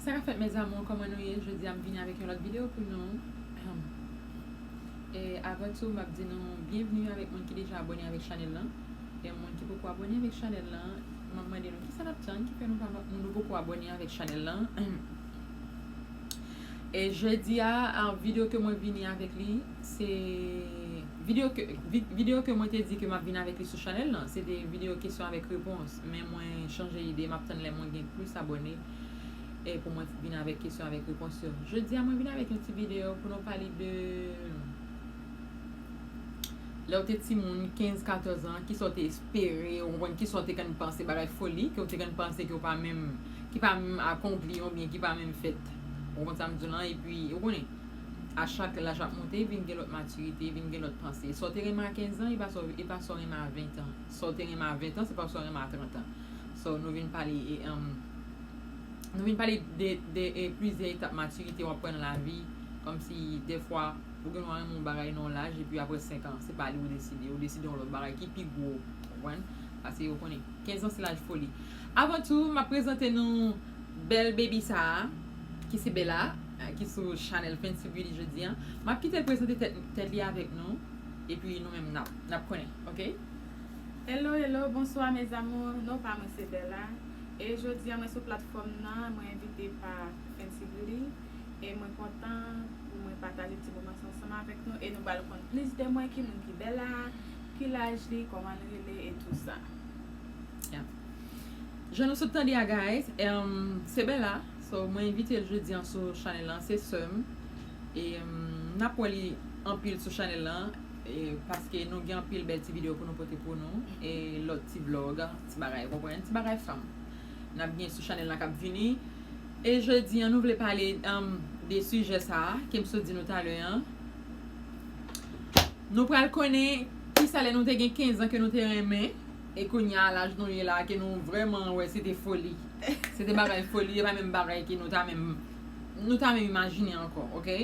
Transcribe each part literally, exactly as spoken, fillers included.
Sa ka fèt, mes amours, kòman nou ye? Jodi a m vini avèk yon lòt videyo pou nou. Ahem. E avan tou, m ap di nou byenvni avèk moun ki deja abòne avèk chanèl lan. E moun ki poko abòne avèk chanèl lan, m ap mande nou kisa n ap tann ki fè nou pa, nou poko abòne avèk chanèl lan. E jodi a, a, videyo ke mwen vini avèk li, se videyo ke, vi-, videyo ke mwen te di ke m ap vin avèk li sou chanèl lan. Se te videyo kesyon avèk repons. Men mwen chanje ide, m ap tann lè mwen gen plis abòne, e pou mwen vin avèk kesyon avèk repons yo. Jodi a, mwen vin avèk yon ti videyo pou nou pale de lè w te timoun, kenz, katòz an, kisa w te espere, ou konprann, kisa w te konn panse, bagay foli ke w te konn panse ke w pa menm, ki pa menm akonpli oubyen ki pa menm fèt. Ou konprann sa m di w lan? Epi, ou konnen, a chak laj ap monte, vin gen lòt matirite, vin gen lòt panse. Sa w te renmen a kenz an, e pa sa w, e pa sa w renmen a ven an. Sa w te renmen a ven an, se pa sa w renmen a trant an. So, nou vin pale, e, um, nou vin pale de, de, e, plizyè etap matirite w ap pran nan lavi, kòmsi dèfwa ou gen dwa renmen yon bagay nan yon laj, epi apre senk an, se pa li ou deside, ou deside yon lòt bagay ki pi gwo, ou konprann? Paske ou konnen, kenz an se laj foli. Avan tou, m ap prezante nou bèl baby sa a, ki se Bella, eh, ki sou chanèl Fancy Beauty jodi a. M ap kite l prezante tèt, tèt li avèk nou, epi nou menm n ap, n ap konnen, oke? Hello, hello, bonsoir mes amours. Non pa mwen se Bella. E jodi a mwen sou platfòm nan, mwen envite pa Fancy Beauty. E mwen kontan pou mwen pataje ti moman sa ansanm avèk nou. E nou pral konn plis de mwen, ki moun ki Bella, ki laj li, kòman l rele e tou sa. Yeah. Jan nou sot tande a, guys, em, se Bella. So, mwen envite l jodi an sou chanèl lan, se sè m. E, em, n ap wè li anpil sou chanèl lan, e, paske nou gen anpil bèl ti videyo pou nou pote pou nou, e lòt ti vlog, ti bagay, ou konprann, ti bagay fanm. N ap gen sou chanèl lan k ap vini. E jodi an, nou vle pale, em, de sijè sa a, ke m sot di nou talè an. Nou pral konnen kisa lè nou te gen kenz an ke nou te renmen, e kounye a laj nou ye la, ke nou vrèman wè se te foli. Se te bagay foli, e pa menm bagay ke nou ta menm, nou ta menm imajine ankò, oke?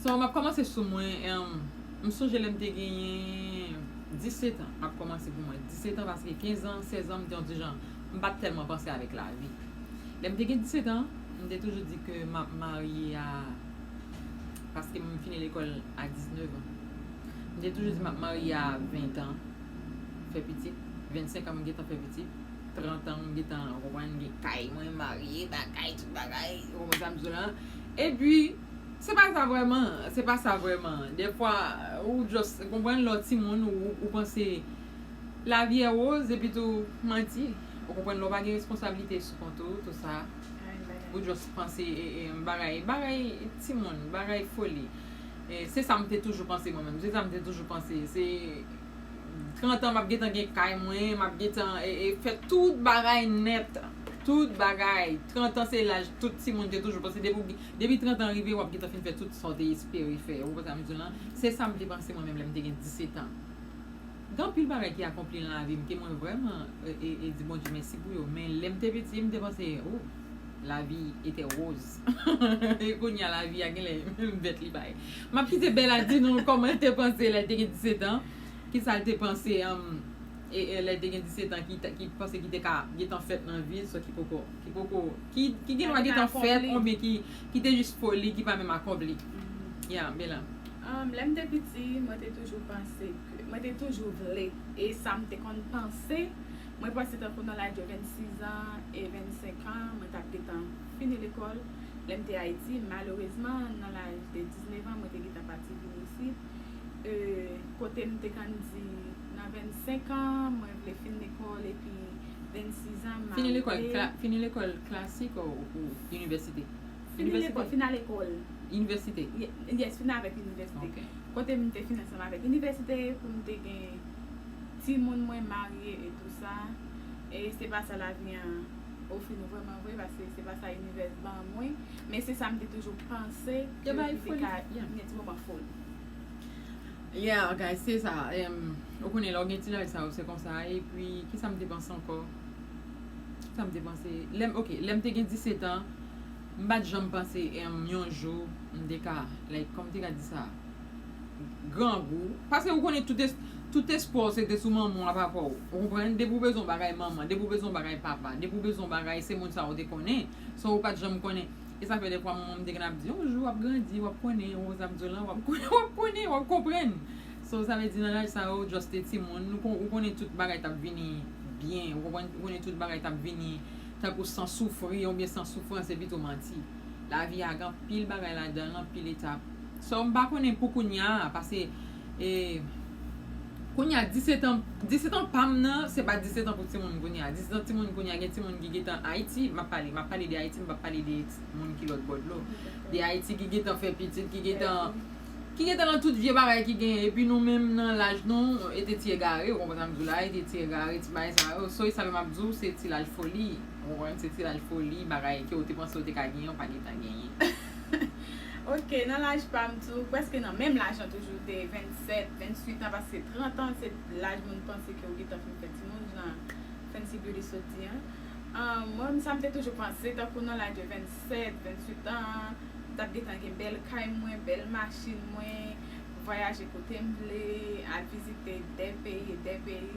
So, m ap kòmanse sou mwen, em, m sonje lè m te genyen disèt an, m ap kòmanse pou mwen, disèt an, paske kenz an, sèz an, m te yon ti jan, m pa t tèlman panse avèk lavi. Lè m te gen disèt an, m te toujou di ke m ap marye a, paske m fini lekòl a diznèf an. M te toujou di m ap marye a ven an, fè pitit. Vennsenk an, m gentan fè pitit. Trant an, m gentan, ou konprann, gen kay mwen, marye, bagay, tout bagay. Ou konprann sa m di w lan? Epi, se pa sa vrèman, se pa sa vrèman. Dèfwa, ou just, ou konprann, lè w timoun, ou, ou panse lavi è woz, epi tou, manti. Ou konprann, lè w pa gen responsablite sou kont ou, tou sa. Ou just panse, e, e, bagay, bagay timoun, bagay foli. E, se sa m te toujou panse mwen menm. Se sa m te toujou panse. Se trant an, m ap gentan gen kay mwen, m ap gentan, e, e, fè tout bagay nèt. Tout bagay. Trant an, se laj tout timoun te toujou panse. Depi, depi trant an rive, w ap gentan fin fè tout sa w te espere fè. Ou konprann sa m di w lan? Se sa m te panse mwen menm lè m te gen disèt an. Gen anpil bagay ki akonpli nan lavi m ke mwen vrèman, e, e, e di Bondye mèsi pou yo. Men lè m te piti, m te panse, o, lavi etè woz. E kounye a, lavi a genlè vèt li bay. M ap kite Bella di nou kòman l te panse lè l te gen disèt an. Kisa l te panse, em, e, e, lè l te gen disèt an, ki, ki panse ki te ka gentan fèt nan vi l, sa ki poko, ki poko, ki, ki gen dwa gentan fèt, oubyen ki, ki te jis foli, ki pa menm akonpli. Ya, Bella. Um, lè m te piti, mwen te toujou panse ke, mwen te toujou vle, e sa m te konn panse, mwen panse tankou nan laj de vennsis an e vennsenk an, mwen t ap gentan fini lekòl. Lè m te Ayiti, malerezman, nan laj de diznèf an, mwen te gentan pati vin isit. E, kote m te konn di, nan vennsenk an, mwen vle fin lekòl, epi vennsis an, m marye. Fini lekòl, kla-, fini lekòl klasik ou, ou inivèsite? Fini lekòl, fin al lekòl. Inivèsite? Ye-, yes, fin avèk inivèsite. Ok. Kote m te fin ansanm avèk inivèsite pou m te gen timoun mwen marye e tou sa. E se pa sa lavi an ofri nou vrèman vre, paske se pa sa inivès ban mwen. Men se sa m te toujou panse ke li te ka gen ti moman foli. Yeah, guys, se sa. Em, ou konnen, lè w gen ti laj sa yo, se konsa. Epi, kisa m te panse ankò? Kisa m te panse? Lè m, ok, lè m te gen disèt an, m pa t janm panse, em, yon jou, m te ka, like, kòman m te ka di sa? Grangou. Paske ou konnen tout es-, tout espwa w se te sou manman w a papa w. Ou konprann? Depi w bezwen yon bagay manman, depi w bezwen yon bagay papa, depi w bezwen yon bagay, se moun sa yo te konnen. So, ou pa t janm konnen. E sa fè defwa manman m te konn ap di, yon jou w ap grandi, w ap konnen, ou konprann sa m di w lan, w ap konnen, w ap konnen, w ap konprann. So, sa vle di nan laj sa yo, just te timoun, nou kon-, ou konnen tout bagay t ap vini byen, ou konprann, ou konnen tout bagay t ap vini tankou san soufri, oubyen san soufrans, se pito manti. Lavi a gen anpil bagay ladan l, anpil etap. So, m pa konnen pou kounye a, paske, e, kounye a, disèt an, disèt an pa m nan, se pa disèt an pou timoun kounye a. Disèt an timoun kounye a, gen timoun ki gentan Ayiti, m ap pale, m ap pale de Ayiti, m p ap pale de moun ki lòt bò dlo. De Ayiti ki gentan fè pitit, ki gentan, ki gentan nan tout vye bagay ki genyen. Epi nou menm nan laj nou, e te ti egare, ou konprann sa m di w la, e te ti egare, ti bagay sa yo. So, e sa m ap di w, se ti laj foli. Ou konprann, se ti laj foli, bagay ke w te panse w te ka genyen, w pa gentan genyen. Ok, nan laj pa m tou, prèske nan menm laj lan toujou, de vennsèt, venntuit an, paske trant an, se laj moun panse ke w gentan fin fè timoun, jan Fancy Beauty sot di an. Ahn, mwen, sa m te toujou panse, tankou nan laj de vennsèt, venntuit an, m t ap gentan gen bèl kay mwen, bèl machin mwen, vwayaje kote m vle, al vizite de peyi e de peyi.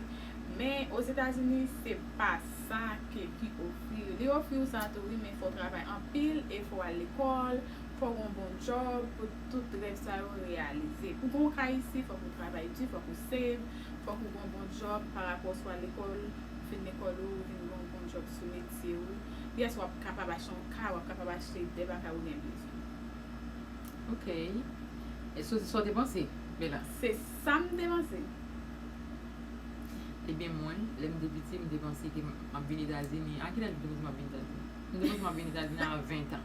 Men, Ozetazini, se pa sa ke, ki ofri w. Li ofri w sa tou, wi, men fò w travay anpil e fò w al lekòl, fò w gen yon bon djòb pou tout rèv sa yo reyalize. Pou gen yon kay isi, fòk ou travay di, fòk ou save, fòk ou gen yon bon djòb pa rapò swa lekòl, ou fin lekòl ou, ou vin gen yon bon djòb sou metye ou. Yes, w ap kapab achte yon ka, w ap kapab achte de bagay ou gen bezwen. Ok. E so, sa w te panse, Bella? Se sa m te panse. Ebyen, mwen, lè m te piti, m te panse ke m ap vin Etazini. A ki laj m te panse m ap vin Etazini? M te panse m ap vin Etazini a ven an.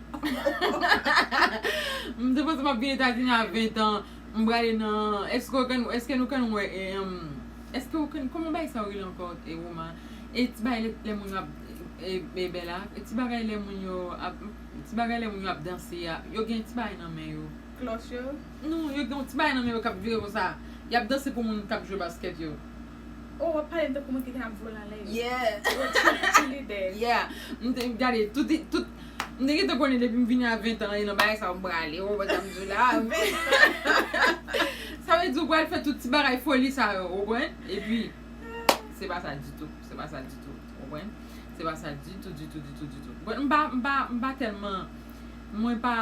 M te panse m ap vin Etazini a ven an. M prale nan, èske w konn, èske nou konn wè, e, em, èske w konn, kòman bagay sa yo rele ankò, e, Roma? E ti bagay lè, lè moun yo ap, e, e, Bella, e ti bagay lè moun yo ap, ti bagay lè moun yo ap danse a, yo gen ti bagay nan men yo. Klòch yo? Non, yo gen yon ti bagay nan men yo k ap vire konsa. Y ap danse pou moun k ap jwe baskèt yo. Oh, w ap pale m tankou moun ki konn ap vole anlè yo. Yeah. Yo, cheerleader. Yeah. M te gade, tout, tout, m te gentan konnen depi m vini a ven an, e nan bagay sa yo m prale, ou konprann sa m di w la. Sa vle di ou pral fè tout ti bagay foli sa yo, ou konprann? Epi, se pa sa ditou, se pa sa ditou, ou konprann? Se pa sa ditou, ditou, ditou, ditou. Bon, m pa, m pa, m pa tèlman, mwen pa,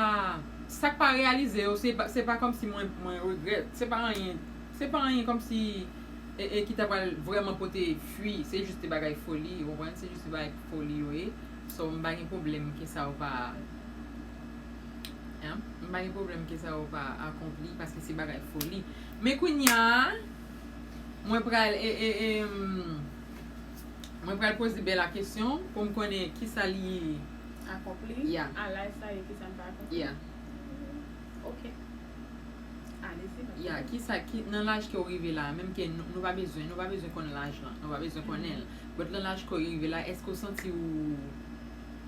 sa k pa reyalize yo, se pa, se pa kòmsi mwen, mwen regrèt. Se pa anyen, se pa anyen kòmsi, e, e ki ta pral vrèman pote fwi. Se jis te bagay foli, ou konprann? Se jis te bagay foli yo ye. So, m pa gen pwoblèm ke sa yo pa, hein? M pa gen pwoblèm ke sa yo pa akonpli, paske se bagay foli. Men kounye a, mwen pral, e, e, e, m, mwen pral poze Bella kesyon pou m konnen kisa li akonpli. Yeah. A laj sa yo, kisa m pa akonpli? Yeah. Ok. Alezi, m ap tande. Yeah, kisa, ki, nan laj ke w rive la, menm ke nou, nou pa bezwen, nou pa bezwen konn laj lan, nou pa bezwen konnen l. But nan laj ke w rive la, èske w santi w,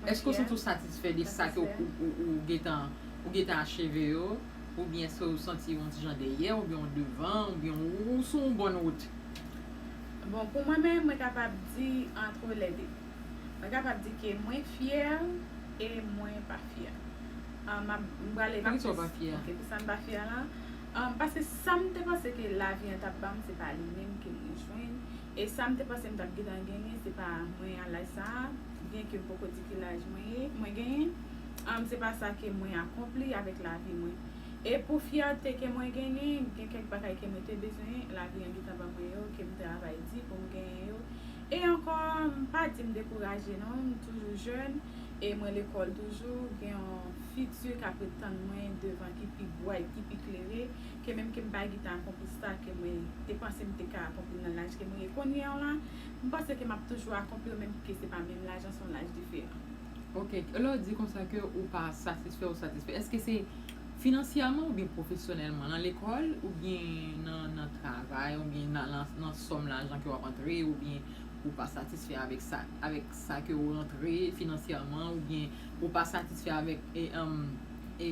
èske w santi w satisfè de sa ke w, ou, ou, ou gentan, ou gentan acheve yo? Oubyen èske w santi w yon ti jan dèyè, oubyen w devan, oubyen w, w sou yon bòn wout? Bon, pou mwen menm, mwen kapab di entre les deux. Mwen kapab di ke mwen fyè e mwen pa fyè. Ah, m ap, m prale, m ap... Poukisa w pa fyè? Ok, pou sa m pa fyè la. Ah, paske sa m te panse ke lavi an t ap ban m, se pa li menm ke mwen jwenn. E sa m te panse m t ap gentan genyen, se pa mwen a laj sa a, byenke m poko di ki laj mwen ye, mwen genyen. Ah, se pa sa ke mwen akonpli avèk lavi mwen. E pou fyète ke mwen genyen, gen kèk bagay ke mwen te bezwen, lavi an gentan ban mwen yo, ke m travay di pou m genyen yo. E ankò, m pa di m dekouraje non, m toujou jèn, e mwen lekòl toujou, gen yon fiti k ap ret tann mwen devan ki pi bright, ki pi klere, ke menm ke m pa gentan akonpli sa ke mwen te panse m te ka akonpli nan laj ke mwen ye kounye a la, m panse ke m ap toujou akonpli yo, menm ke se pa menm laj lan, se yon laj diferan. Ok, lè w di konsa ke ou pa satisfè, ou satisfè, èske se finansyèman oubyen pwofesyonèlman? Nan lekòl oubyen nan, nan travay oubyen nan, nan, nan sòm lajan ke w ap antre oubyen ou pa satisfè avèk sa, avèk sa ke w rantre finansyèman oubyen ou pa satisfè avèk, e, em, e,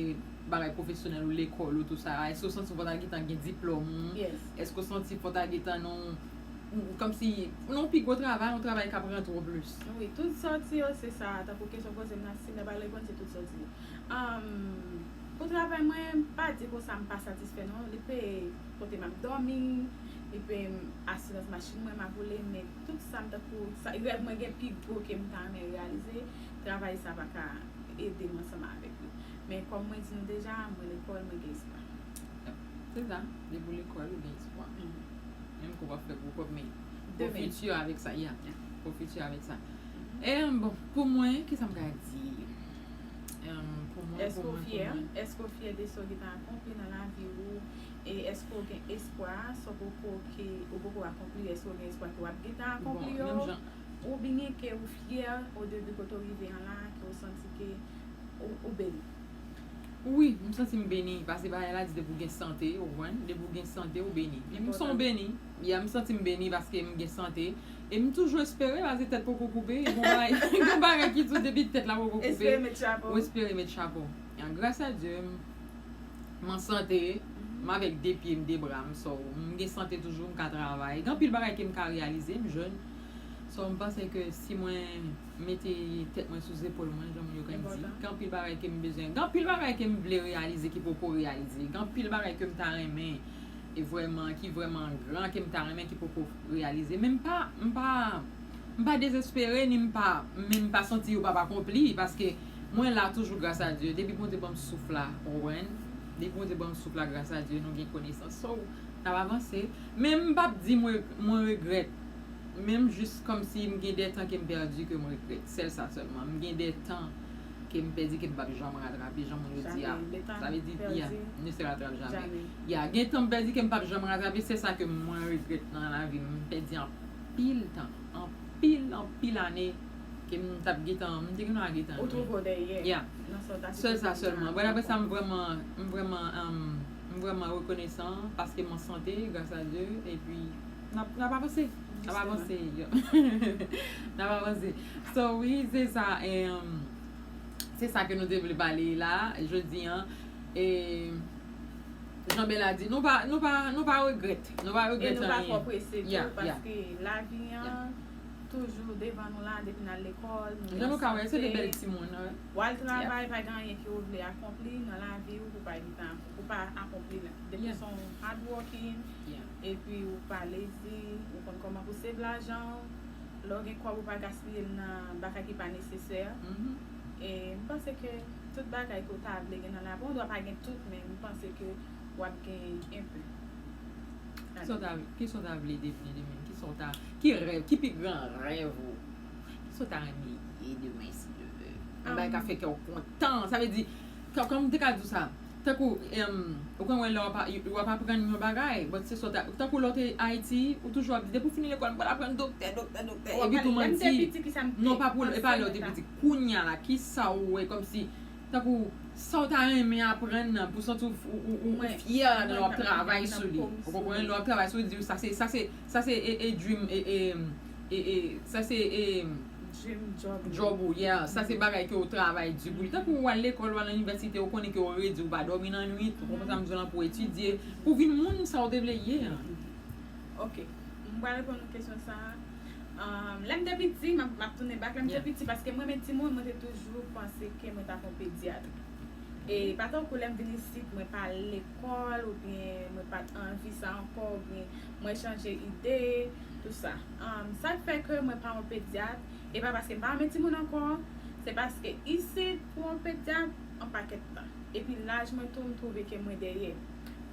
bagay pwofesyonèl ou lekòl ou tou sa? Èske w santi w fò ta gentan gen diplòm ou? Yes. Èske w santi fò ta gentan nan, kòmsi, nan yon pi gwo travay, yon travay k ap rantre w plis? Wi, tout sa w di yo, se sa. Tankou kesyon w poze m nan, si m ta pral reponn, se tout sa w di yo. Ahn, pou travay mwen, m pa di konsa m pa satisfè non. Li peye kote m ap dòmi, li peye m asirans machin mwen, m ap woule, men tout sa m tankou, sa, rèv mwen gen pi gwo ke m ta renmen reyalize, travay sa pa ka ede m ansanm avèk li. Men kòm mwen di nou deja, mwen lekòl, mwen gen espwa. Se sa, depi w lekòl, ou gen espwa. Menm ke w p ap fè gwo kòb, men gwo Demen. fiti avèk sa, yeah. Gwo fiti avèk sa. E, bon, pou mwen, kisa m ka di? Em, pou mwen, Èske pou w mwen, fyè? Pou mwen. Èske w fyè de sa w gentan akonpli nan lavi ou? E èske w gen espwa, sa w poko ke, ou poko akonpli, èske w gen espwa ke w ap gentan akonpli Bon, yo? Menm jan, Oubyen ke ou fyè o debi kote w rive an la, ke w santi ke ou, ou beni? Wi, m santi m beni, paske bagay la di depi w gen sante, ou konprann? Depi w gen sante, ou beni. M son Enpòtan. Beni. Ya, m santi m beni paske m gen sante. E m toujou espere, paske tèt poko koupe. E gon bagay, gon bagay ki tou depi tèt la poko koupe. Espere met chapo. Ou espere met chapo. An, gras a Dye, m, m an sante, m avèk de pye m, de bra m, so, m gen sante toujou, m ka travay. Gen anpil bagay ke m ka reyalize, m jèn. So, m panse ke si mwen mete tèt mwen sou zepòl mwen, jan moun yo konn di, Enpòtan. Gen anpil bagay ke m bezwen, gen anpil bagay ke m vle reyalize ki poko reyalize, gen anpil bagay ke m ta renmen, e vrèman, ki vrèman gran ke m ta renmen ki poko reyalize. Men m pa, m pa, m pa dezespere, ni m pa, men m pa santi yo p ap akonpli, paske mwen la toujou, gras a Dye. Depi Bondye ban m souf la, ou konprann? Depi Bondye ban m souf la, gras a Dye, nou gen konesans. So, n ap avanse. Men m p ap di mwen, mwen regrèt. Men m jis kòmsi m gen de tan ke m pèdi ke m regrèt. Sèl sa sèlman. M gen de tan ke m pèdi ke m p ap janm ratrape, jan moun yo di a. Jamè. Le tan Sa vle di, pèdi, ya, ne se rattrape jamais. Jamè. Ya, gen tan m pèdi ke m p ap janm ratrape, se sa ke mwen regrèt nan lavi m. M pèdi anpil tan, anpil, anpil ane ke m t ap gentan, m te gentan gentan. Ou twouve w dèyè. Ya. Nan sa w ta Sèl sa sipoze sèlman. gentan Bon, apre sa, m akonpli. Vrèman, m vrèman, um, m vrèman rekonesan paske m an sante, gras a Dye, epi n ap, n ap avanse. N ap avanse, yo. N ap avanse. So, wi, se sa, e, um, se sa ke nou te vle pale la, jodi an. E, jan Bella di, nou pa, nou pa, nou pa regrèt. Nou pa E regrèt nou pa anyen. twò prese tou, Ya, ya. Paske lavi an toujou devan nou la, depi n al lekòl, nou Jan nou ka wè, se de sante. Bèl timoun, wi. W al travay, pa gen anyen ke w vle akonpli nan lavi w, ou pa gentan, ou pa akonpli la. Depi Yeah. w se yon hard working, Yeah. epi ou pa lezi, ou konn kòman pou save lajan w, lè w gen kòb ou pa gaspiye l nan bagay ki pa nesesè. Mhm. E m panse ke tout bagay ke w ta vle gen nan lavi, w dwa pa gen tout, men m panse ke w ap gen enpe. Kisa w ta, kisa w ta vle devni demen? Kisa w ta, ki rèv, ki pi gran rèv ou? Kisa w ta renmen ye demen, si Dye vle? Yon bagay ka fè kè w kontan. Sa vle di, kò-, kòman m te ka di w sa? Tankou, em, ou konn wè lè w ap, w ap aprann yon bagay, but se sa w ta, tankou lè w te Ayiti, ou toujou ap di, depi w fini lekòl, m pral aprann doktè, doktè, doktè. Epi tou manti. Non, pa pou, e pa lè w te piti. Kounye a la, kisa w wè kòmsi, tankou, sa w ta renmen aprann nan, pou santi w, ou, ou, ou, ou fyè lè w ap travay sou li. Ou konprann? Lè w ap travay sou li, di w, sa se, sa se, sa se, e, e, dream, e, e, e, e, sa se, e, Dream job. Job ou, yeah. Sa se bagay ke w travay di pou li. Tankou w al lekòl, w al nan inivèsite, ou konnen ke w redi, ou pa dòmi nan nwit, ou konprann sa m di w lan, pou w etidye, pou w vin moun sa w te vle ye an. Ok. M pral reponn kesyon sa a. Um, lè m te piti, m ap, m ap tounen back. Lè m te Yeah. Piti, paske mwen menm timoun, mwen te toujou panse ke mwen t ap yon pedyat. E pa tankou lè m vin isit, mwen pa al lekòl, oubyen mwen pa t anvi sa ankò, oubyen mwen chanje ide, tou sa. Um, sa k fè ke mwen pa yon pedyat, e pa paske m pa renmen timoun ankò, se paske isit, pou yon pedyat, yon pakèt tan. Epi laj mwen tou, m twouve ke mwen dèyè.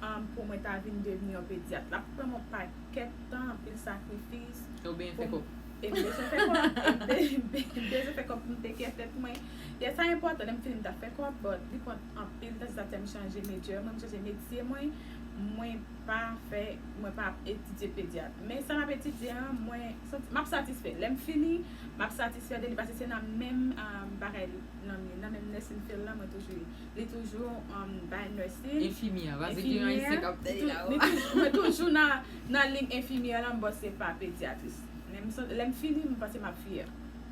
Um, pou mwen ta vin devni yon pedyat. L ap pran m yon pakèt tan, anpil sakrifis. Ou byen fè kòb. E m bezwen fè kòb. E m be-, be-, bezwen fè kòb pou m take care tèt mwen. E sa enpòtan, lè m fini m t ap fè kòb, but li pran anpil tan, se sa k fè m chanje major mwen, m chanje metye mwen. Mwen pa fè, mwen pa ap etidye pedyat. Men sa m ap etidye an, mwen santi, m ap satisfè. Lè m fini, m ap satisfè de li, paske se nan menm, um, bagay, nan, nan menm nursing field la, mwen toujou ye. Li toujou, um, bay nursing. Enfimyè, paske gen Ayisyen k ap tande la. Li toujou, mwen toujou nan, nan liy enfimyè la, m panse pa pedyatris. Men m santi, lè m fini, m panse m ap fyè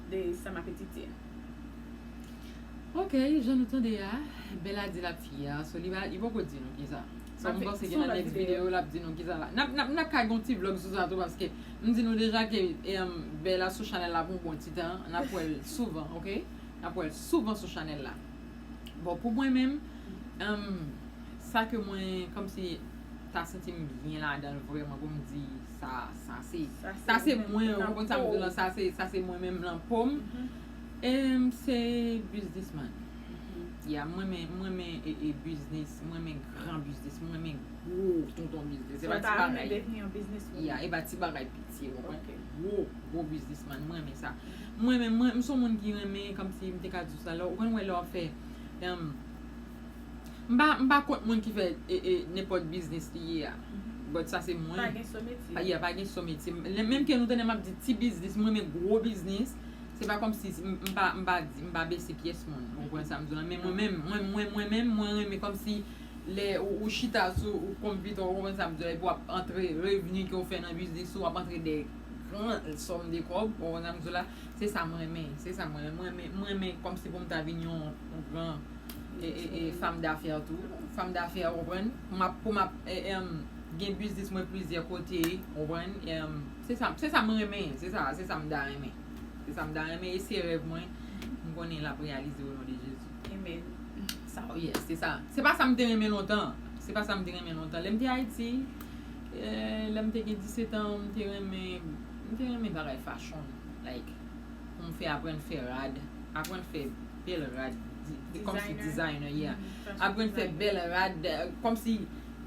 de sa m ap etidye. Ok, jan nou tande a, Bella di l ap fyè, so li pa, li poko di nou kisa. So m panse ke nan next video l ap di nou kisa la. N ap, n ap, n ap ka gen yon ti vlog sou sa tou, paske m di nou deja ke, em, Bella sou chanèl la pou yon bon ti tan, n ap wè l souvan, ok? N ap wè l souvan sou chanèl la. Bon, pou mwen menm, em, sa ke mwen, kòmsi, ta santi m byen ladan l vrèman pou m di sa, sa se, sa se mwen, ou konprann sa m di w lan, sa se, sa se mwen menm nan po m. Em, se businessman. Ya, mwen renmen, mwen renmen e, e biznis, mwen renmen gran biznis, mwen renmen gwo tonton biznis. Se pa ti bagay. Ya, e pa ti bagay piti, ou konprann? Gwo, gwo biznisman, mwen renmen sa. Mwen renmen, mwen, m se yon moun ki renmen, kòmsi m te ka di w sa, lè, ou konn wè lè w ap fè, em, m pa, m pa kont moun ki fè e, e, nenpòt biznis li ye a. But sa se mwen. Pa gen so metye. Ya, pa gen so metye. Menm ke nou tande m ap di ti biznis, mwen renmen gwo biznis. Se pa kòmsi m, m pa, m pa di, m pa bese pyès moun. Ou konprann sa m di w la? Men mwen menm, mwen, mwen, mwen menm, mwen renmen kòmsi lè ou, ou chita sou ou konpitè, ou konprann sa m di w la, epi w ap antre revni ke w fè nan biznis ou, w ap antre de gran sòm de kòb, ou konprann sa m di w la? Se sa mwen renmen, se sa mwen renmen. Mwen renmen, mwen renmen kòmsi pou m ta vin yon, yon gran e, e, e, fanm dafè tou. Fanm dafè, ou konprann? Pou m ap, pou m ap, e, em, gen biznis mwen plizyè kote, ou konprann? Em, se sa, se sa mwen renmen, se sa, se sa m ta renmen. Se sa m ta renmen, e se rèv mwen. M konnen l ap reyalize o non de Jezi. Amen. Sa, oh yes, se sa. Se pa sa m te renmen lontan. Se pa sa m te renmen lontan. Lè m te Ayiti, e, lè m te gen disèt an, m te renmen, m te renmen bagay fashion. Like, pou m fè, aprann fè rad, aprann fè bèl rad, di, di, kòmsi designer, yeah. Aprann fè bèl rad, e, kòmsi,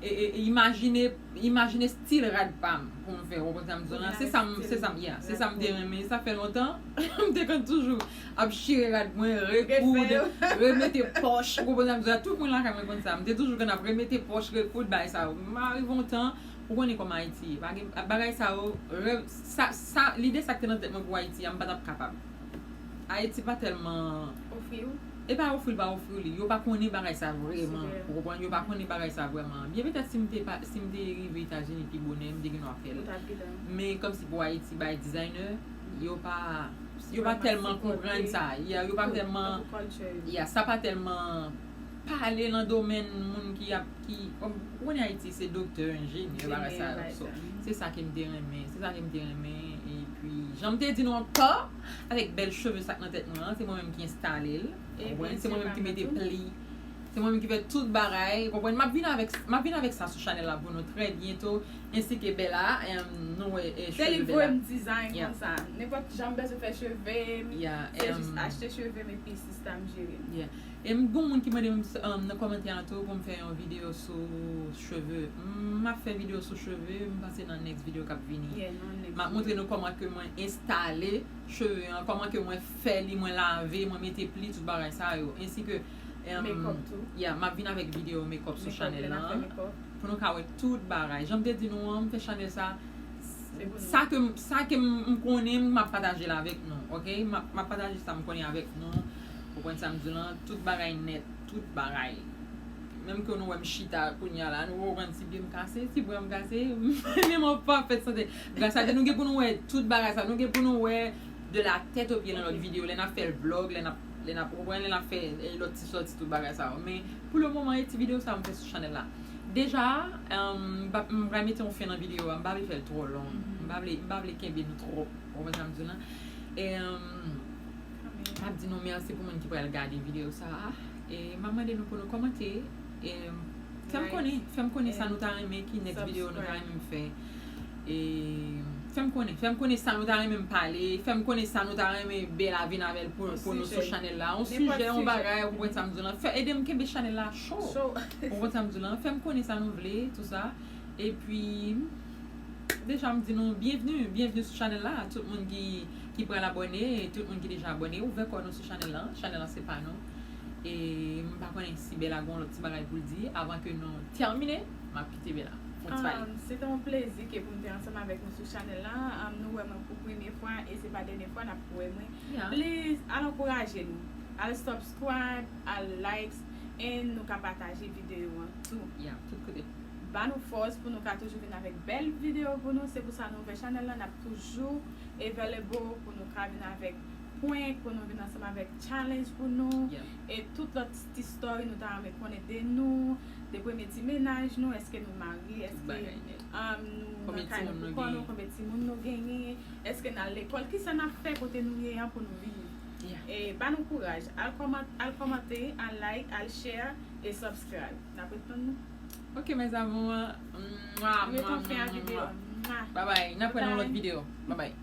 e, e, e, imajine, imajine stil rad pa m pou m fè, ou konprann sa m di w la? Se sa m, se sa m, yeah, se sa m te renmen. Sa fè lontan, m te konn toujou ap chire rad mwen, rekoud, remete pòch, ou konprann sa m di w la? Tout moun lakay mwen konn sa. M te toujou konn ap remete pòch, rekoud, bagay sa yo. M arive yon tan, ou konnen kòman Ayiti ye. Pa gen, bagay sa yo, rèv, sa, sa, lide sa k te nan tèt mwen pou Ayiti a, m pa t ap kapab. Ayiti pa tèlman. Ofri w? E pa ofri l, pa ofri w li. Yo pa konnen bagay sa vrèman. Ou konprann? Yo pa konnen bagay sa vrèman. Byen petèt si m te pa, si m te rive Etazini pi bonè, m te gen dwa fè l. Men kòmsi pou Ayiti, bay designer, yo pa, yo pa tèlman konprann sa. Ya, yo pa tèlman, ya, sa pa tèlman pale nan domèn moun ki ap, ki, kòm, ou konnen Ayiti se doktè, enjenyè, bagay sa yo. So, se sa ke m te renmen, se sa ke m te renmen. Epi, jan m te di nou ankò, avèk bèl cheve sa k nan tèt mwen an, se mwen menm ki enstale l. Ou konprann? Se mwen menm ki mete pli. Se mwen menm ki fè tout bagay. Ou konprann? M ap vin avèk, m ap vin avèk sa sou chanèl la pou nou trè byento. Ensi ke Bella, em, nou wè, e, cheve Bella. Se li voye m dizayn konsa. Nenpòt jan m bezwen fè cheve m, se jis achte cheve m epi sista m jere m. E m gon moun ki mande m, um, nan kòmantè an tou pou m fè yon videyo sou cheve. M ap fè videyo sou cheve, m panse nan next videyo k ap vini. M ap montre nou kòman ke mwen enstale cheve an, kòman ke mwen fè li, mwen lave, mwen mete pli, tout bagay sa yo. Ensi ke, um, yeah, m ap vin avèk videyo makeup sou chanèl la. Pou nou ka wè tout bagay. Jan m te di nou an, m fè chanèl sa. Sa ke m, sa ke m, m konnen, m ap pataje l avèk nou, oke? M ap, m ap pataje sa m konnen avèk nou. Ou konprann sa m di w lan? Tout bagay nèt, tout bagay. Menm ke nou wè m chita kounye a la, nou konprann ti pye m kase, ti bra m kase, men mwen pa fèt sante. Gras a Dye, nou gen pou nou wè tout bagay sa, nou gen pou nou wè de la tèt o pye nan lòt videyo, lè n ap fè vlòg, lè n ap, lè n ap, ou konprann, lè n ap fè, eh, lòt ti sòti, tout bagay sa yo. Men, pou le moman, e ti videyo sa m fè sou chanèl la. Deja, em, m pa, m pral mete yon fen nan videyo a, m pa vle fè l twò long. M pa vle, m pa vle kenbe nou twòp. Ou konprann sa m di w lan? E, em, m ap di nou mèsi pou moun ki pral gade videyo sa a. E m ap mande nou pou nou kòmante. E fè m konnen, fè m konnen sa nou ta renmen, ki next videyo nou ta renmen m fè. E fè m konnen, fè m konnen sa nou ta renmen m pale, fè m konnen sa nou ta renmen Bella vin avè l pou, pou nou sou chanèl la. Yon sijè, yon bagay, ou konprann sa m di w lan. Fè, ede m kenbe chanèl la cho. Ou konprann sa m di w lan. Fè m konnen sa nou vle, tou sa. Epi, deja m di nou byenvni, byenvni sou chanèl la. Tout moun ki, ki pral abòne, tout moun ki deja abòne, ouvè kò nou sou chanèl la. Chanèl la se pa nou. E m pa konnen si Bella gon lòt ti bagay pou l di avan ke nou tèmine. M ap kite Bella. Fon ti pale. Um, se te yon plezi ke pou m te ansanm avèk nou sou chanèl la. Um, nou wè mwen pou premye fwa e se pa dènye fwa n ap wè mwen. Yeah. Please, al ankouraje nou. Al subscribe, al likes, and nou ka pataje videyo an tou. Yeah, tout kote. Ba nou fòs pou nou ka toujou vin avèk bèl videyo pou nou. Se pou sa nou ouvè chanèl la, n ap toujou available pou nou ka vin avèk prank, pou nou vin ansanm avèk challenge pou nou. Yeah. E tout lòt ti story nou ta renmen konnen de nou, de premye ti mennaj nou, èske nou marye, èske, um, nou nan kay nou pou kò nou, konbyen timoun nou genyen, èske n al lekòl, kisa n ap fè kote nou ye an pou nou viv. Yeah. E ba nou kouraj, al kòman-, al kòmante, al like, al share e subscribe. N ap ret tann nou. Ok, mes amours. Mwa, mwa, mwa, mwa. Bye bye. N ap wè nan yon lòt videyo. Bye bye.